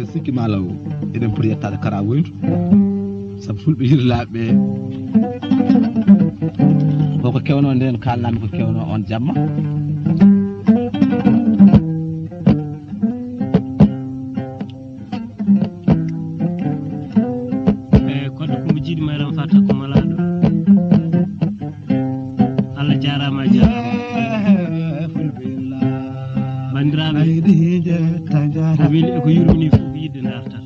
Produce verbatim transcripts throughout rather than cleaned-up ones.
Sikki maa law, eɗen poti yettaade Kara Woyndu, sabu fulɓe yirlaaɓe ɓe, koko kewno nden, kaalnami ko kewno on jamma. E koddo Kumba Jiidi Mayram Fata ko malaaɗo. Allah jaaraama, a jaaraama. Banndiraaɓe, ko weli e ko yurmini fof ko yiɗde dartata.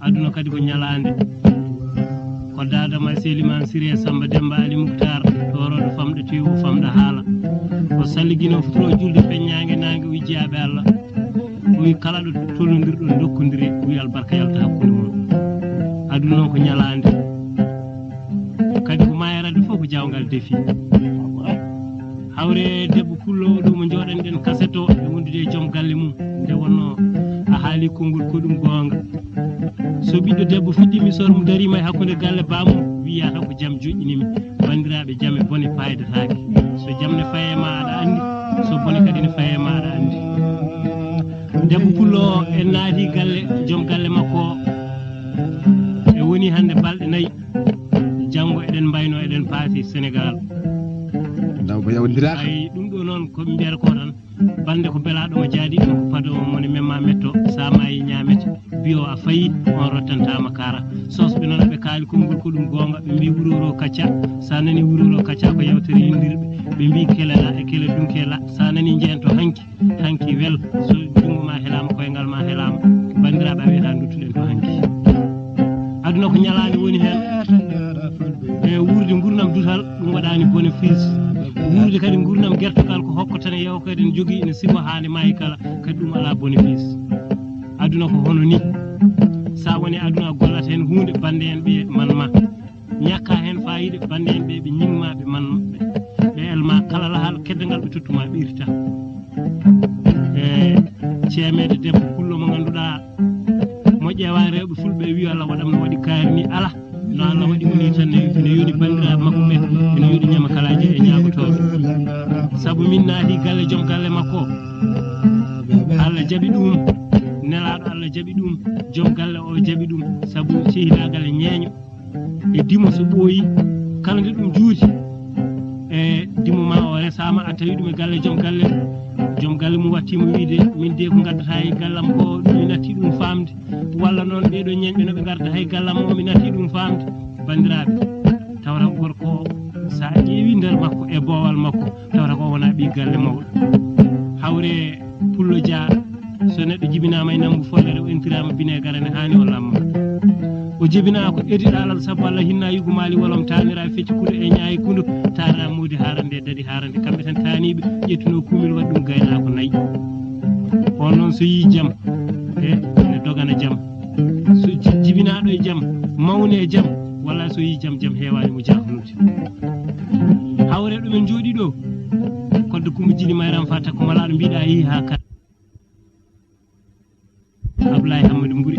Aduna kadi ko ñalaande. Ko Daada Ma Selimaan Siree Samba Demba Ali Muktar, toorooɗo famɗo tewu, famɗo haala. O salliginoo futuro julde feññaange naange, o wi jiyaaɓe Allah. O wi kala ɗo tolondirɗon ndokkondire, o wi albarka yalta hakkunde mon. Aduna noon ko ñalaande. Kadi ko maayaraade fof ko jaawngal defi. Hawre debbo pullo ɗo mo jooɗanɗen kaset o e wondude e joom galle mum. Nde wonno a haali konngol ko ɗum goonga. So ɓiɗɗo debbo fuɗɗiima sor mo dariima e hakkunde galle baamum, wiyata ko jam joƴƴinimi. Banndiraaɓe, jam e bone paydataake. So jam ne faye ma aɗa anndi, so bone kadi ne faye ma aɗa anndi. Debbo pullo o en naati galle, joom galle makko o. E woni hannde balɗe nayi. Janngo eɗen mbayno eɗen paasi Senegaal. Daw ko yawndiraaka. Ay, ɗum ɗo noon ko ɓe mbiyata ko tan, bannde ko belaaɗo mo jaadi, ɗum ko pado mo ne memma metto, sa maayi ñaamete. Biyo a fayi, on rottantama kara. Sosɓe noon ɓe kaali konngol ko ɗum goonga, ɓe mbi wuroro kacca, sa nani wuroro kacca ko yewtere yindirɓe, ɓe mbi kelala e kele dunkela, sa nani jeento hanki. Hanki wel, so junngo ma helaama, koyngal ma helaama, banndiraaɓe, a wiyata duttuɗen to hanki. Aduna ko ñalaande woni heen. E wuurde nguurndam dutal, ɗum waɗaani bénéfice. Wuurde kadi nguurndam gertogal ko hokko tan e yaw kadi ne jogii ene sigo haa nde maayi kala, kadi ɗum alaa bénéfice. Aduna ko hono ni. Sa woni aduna a gollat heen huunde, bannde en ɓe man ma. Ñakka heen faayiida, bannde en ɓe, ɓe ñiŋ ma, ɓe man ɓe. Ɓe el ma kala lahal keddangal ɓe tottu ma ɓe irta. E ceemeede debbo pullo mo ngannduɗaa mo ƴeewa rewɓe fulɓe ɓe wiyo Allah waɗam no waɗi kaari ni, ala. No Allah waɗi o ni tan ne, ene yoni banndiraaɓe makko ɓe, ene yoni ñamakalaaji e ñaagotooɓe. Sabu min naati galle joom galle makko. Allah jaɓi ɗum, nelaaɗo Allah jaɓi ɗum, joom galle o jaɓi ɗum, sabu cehilaagal e ñeeño. E dimo so ɓooyi, kala nde ɗum juuti, e dimo ma o resaama, a tawi ɗum e galle joom galle. Joom galle mum wattiima wiide, min de ko ngaddata e gallam ko, mi natti ɗum faamde. Walla noon ɓeeɗo ñeeñɓe no ɓe ngarda hay gallam o, mi natti ɗum faamde. Banndiraaɓe, tawata ko gorko o, so a ƴeewi nder makko e boowal makko, tawata ko o wona ɓii galle mawɗo. Hawre Pullo Dia, so neɗɗo jibinaama e nanngu follere, o entiraama bineegar, ene haani o lamma. O jibinaa ko edi ɗaalal, sabu Allah hinna yugo maali wolom, taanira fecci kudo e ñaayi kundo, taara moodi haarande e dadi haarande. Kamɓe tan taaniiɓe ƴettuno kuumil waɗi ɗum gaynaako nayi. On noon so yii jam, e ene dogana jam. So ji-, jibinaaɗo e jam, mawni e jam, walla so yii jam, jam heewaani mo jahnude. Hawre ɗo min njooɗii ɗo, koddo Kumba Jiidi Mayram Fata ko malaaɗo mbiɗa yehi haa kala. Ablaye Hammadi Mburi.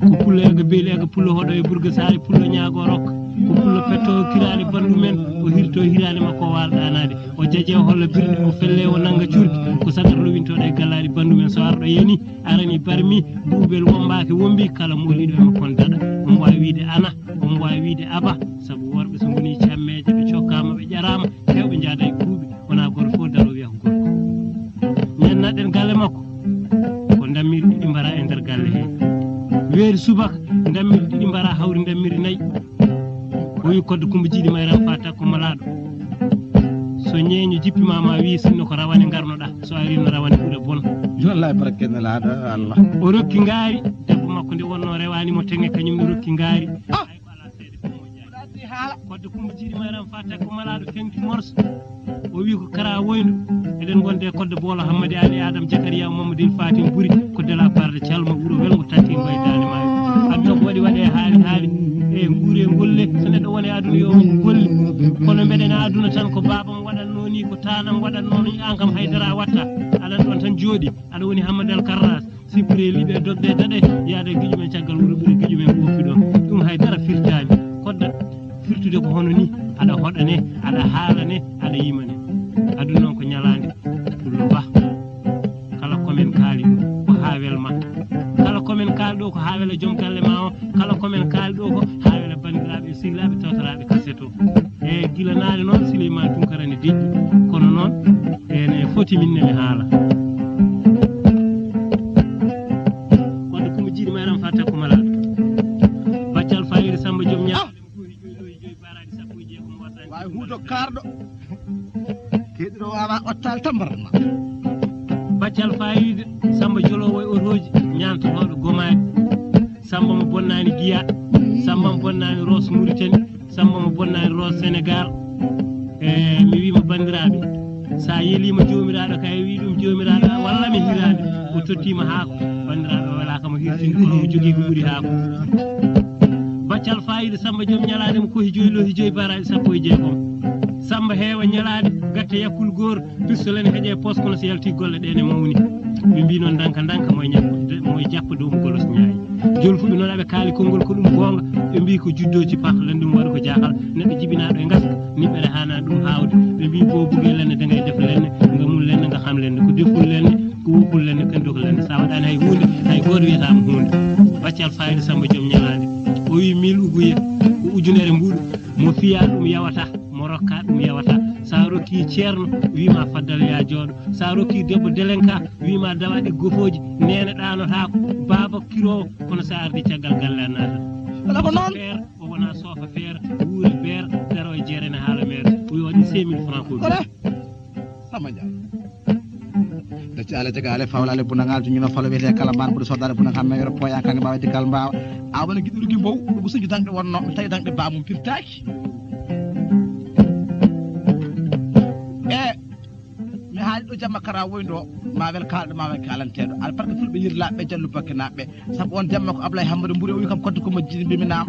Ko pullo ega beeli ega pullo hoɗo e burga saare pullo ñaago rokka. Ko pullo petto kiraani bandu men, o hirto hiraani makko o waal ɗaanaade. O jaje o holla birni, o felle o nanga curdi. Ko sagar lowintoɗo e gallaaɗi bandu men so arɗo yani, arani barmi, duubel wombaaki wombi, kala mooliɗo e makko on daɗa. Omo waawi wiide ana, omo waawi wiide aba, sabu worɓe so ngoni cammeeje ɓe cokkaama ɓe ƴaraama, heewɓe njaada e kuuɓi, wona gooto fof daro wiya ko gorko. Ñannaɗen galle makko, ko ndammirɗi ɗiɗi mbara e nder galle he. Weeri subaka, ndammirɗi ɗiɗi mbara hawri ndammirɗi nayi. O wi koddo Kumba Jiidi Mayram Fata ko malaaɗo. So ñeeño jippima ma wi sinno ko rawane ngarnoɗa, so ari no rawane ɓura bon. Wallahi barke nelaaɗo Allah. O rokki ngaari, debbo makko nde wonno rewani mo teŋe kañum ne rokki ngaari. Ah! Hay ko ala seede fof mo jaari. Koddo Kumba Jiidi Mayram Fata ko malaaɗo fenti morso. O wi ko Kara Woyndu. Eɗen gonde koddo Boolo Hammadi Ali Adam Jakariya Mamadou Fatim Buri ko de la part de Calma wuro welngo tati mbayi daande maayo. Aduna ko waɗi waɗe haali haali. E nguure golle, so neɗɗo woni aduna yo won golle. Kono mbeɗen aduna tan ko baabam waɗanno ni, ko taanam waɗanno ni, an kam haydara a watta. Aɗan ɗon tan jooɗi, aɗa woni Hammadi Al Karras. Sippire liɓe dogde daɗe, yaada giƴo men caggal wuro ɓuri giƴo men woppi ɗon. Ɗum hay dara firtaani. Kodda firtude ko hono ni, aɗa hoɗane, aɗa haalane, aɗa yimane. Aduna noon ko ñalaande, pullo ba. Kala ko men kaali ɗum, ko haa welma. Kaal ɗo ko haa wela joom galle ma o, kala ko men kaal ɗo ko haa wela banndiraaɓe e sehilaaɓe tawtoraaɓe kaset o. E gila naane noon, Sileymaan Tunkara ne deƴƴi, kono noon ene foti min ne mi haala. Kono Kumba Jiidi Mayram Fatta ko malaaɗo. Baccal Faayiida Samba Joom Ñaŋ. Waawi huuto kaarɗo. Keɗiɗo wawa ottal tambaran ma. Baccal Faayiida Samba Jolowo e otooji, ñaantotooɗo gomaani. Samba mo bonnaani Giya, Samba mo bonnaani Roos Muritani, Samba mo bonnaani Roos Senegaal. E mi wiima banndiraaɓe, so a yeliima joomiraaɗo kay, wi ɗum joomiraaɗo walla mi hiraande, o tottiima haako. Banndiraaɓe, o welaaka mo hirtinde, kono o jogii ko ɓuri haako. Baccal Faayiida Samba Joom Ñalaande mo kohi joyi lohi joyi baraaji sappo e jeegom. Samba heewa ñalaande gatte yakkul goor, pistolet ne heƴe pos, kono so yalti golle ɗe ne mawni. Ɓe mbi noon ndanka ndanka moye ñappa, moye jappa dow mo golos ñaayi. Jolfuɓe noon aɓe kaali konngol ko ɗum goonga, ɓe mbi ko juddooji pah, lan ɗum waɗi ko jaahal. Neɗɗo jibinaaɗo e ngaska, niɓɓere haana ɗum haawde. Ɓe mbi bo buge lenne de ngay def lenne, nga mum lenne, nga xam lenne, ko deful lenne, ko woppul lenne, kan dok lenne. Sa waɗaani hay huunde, hay gooto wiyataama huunde. Baccal Faayiida Samba Joom Ñalaande. O wi mil uguye, ko ujunere mbuɗu, mo fiya ɗum yawata, mo rokka ɗum yawata. Sa rokki ceerno, wima faddal ya jooɗo. Sa rokki debbo delenka, wima dawaɗi gofooji, neene ɗaanotaako. Baaba kirowo, kono sa ardi caggal galle a naata. Ala ko noon. Feere, o wona soofa feere, wuuri beere, daro e jeere ne haala mere. O wi waɗi cinq mille francs ko ɗum. Kole? Samba Ndiaye. Dacci ale jaga ale fawla ale buna ngal juñino falo wiyete kala mban ɓuri sodade buna kam mewere poya kanke mbawa dikkal mbawa. A wona giɗɗo rugi mbow, ɗo ɓusuji dangɗe wonno, tawi dangɗe bamum pirtaki. E mi haali ɗo jamma kara woyndo, ma wel kalɗo, ma wel kalanteɗo. Ala parɗo fulɓe yirlaɓe, jallu bakkinaɓe. Sabu on jamma ko Ablaye Hammadi Mburi, o wi kam koddo Kumba Jiidi mbimi naam.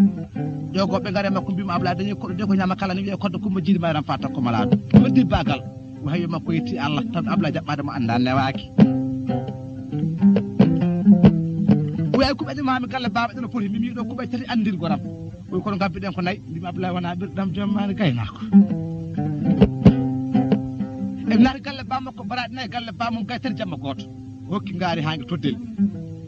Ƴogoɓe ngare makko mbimi Ablaye dañi koɗo de ko ñama kala ni wiye koddo Kumba Jiidi Mayram Fatta ko malaaɗo. Weddi bagal. O hawi makko yetti Allah, taw Ablaye jaɓɓade mo annda newaaki. O yawi kuɓeje mami galle baba ɗeno poti, mbimi ɗo kuɓe tati andir goram. O wi kono gabbiɗen ko nayi, mbimi Ablaye wona ɓirɗam joom mani gaynako. E naati galle bammakko baraɗe nayi galle bamum gay tati jamma goto. Hokki ngaari haa nge toddel.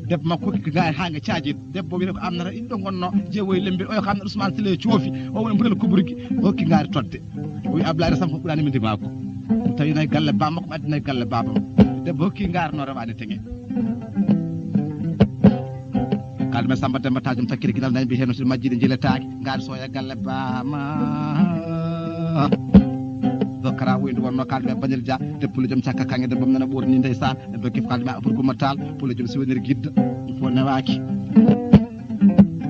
Debbo makko hokki ngaari haa nge caajin. Debbo wiyata ko amnata inɗo ngonno jeewoyi lembir, oyo ko amnata Ousmane Sile coofi. O woni mbutel kuburgi. O hokki ngaari todde. O wi Ablaye Sam ko ɓurani mi ndimaako. Ɗum tawi nayi galle bammakko, ɓe addi nayi galle babam. Debbo hokki ngaari no rewaani teŋe. Kalme Samba Demba Tajum takkiri ginal nayi mbi heno si majjiri jiletaaki. Ngaari soya galle bama. Dokara wuyde wonno kalme Banel Dia, de pullo jom cakka kange de bom nana ɓorni ndeysaan. Ɓe kif kalme Amadou Gouma Tall, pullo jom siwonir gidda. Fo newaaki.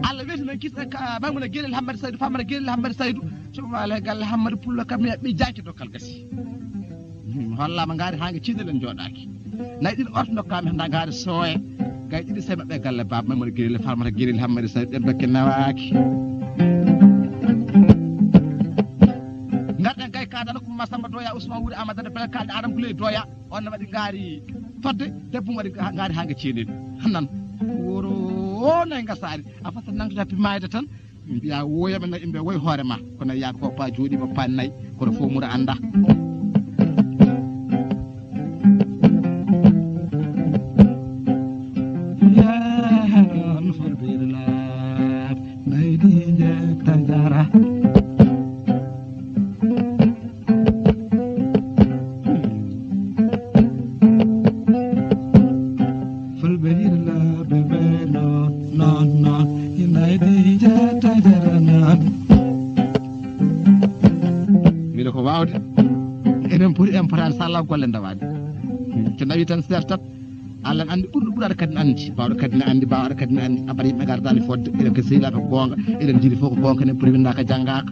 Allah weti men kis ka Mamouna Gelel Hammadi Saydou, Famara Gelel Hammadi Saydou. Cuma le galle Hammadi Pullo kam ya ɓe jaaki dokkal gasi. Hmm, hollama ngaari haa nge ciidilen jooɗaaki. Nayi ɗiɗi orto ndokkami hannda ngaari sooye. Gay ɗiɗi sey maɓɓe galle Baaba Mamadou Gelel, Farmata Gelel, Hammadi Saydou, ɗen dokke nawaaki. Ngarɗen gay ka dana Kumba Samba Doya, Ousmane Wuri Amadou Dada Belal Kalde Adam Kuley Doya. On ne waɗi ngaari fodde, debbo mum waɗi nga-, ngaari haa nge ceenen. Hannan, woro o nayi ngasaari. A fasa nangtude happi maayde tan, mbiya woyama nayi, mbe woy hoore ma. Kono yaaɓe ko pa jooɗiima pa nayi, kono fof mura annda. Yaa ɗon fulɓe laaɓ, nayi ɗi njetta njara. Fulɓe yirlaaɓe ɓe noon, noon, noon, ina e ɗi jetta jara noon. Mbiɗa ko waawde, enen poti, en potaani salla golle ndawaani. So ndawi tan sertat, Allah ne anndi ɓurɗo ɓuraɗo kadi ne anndi, baawɗo kadi ne anndi, baawɗo kadi ne anndi. Abada yimɓe ngardaani fodde, eɗen ko sehilaaɓe ko goonga, eɗen njiɗi fof ko goonga, enen poti winndaaka janngaaka.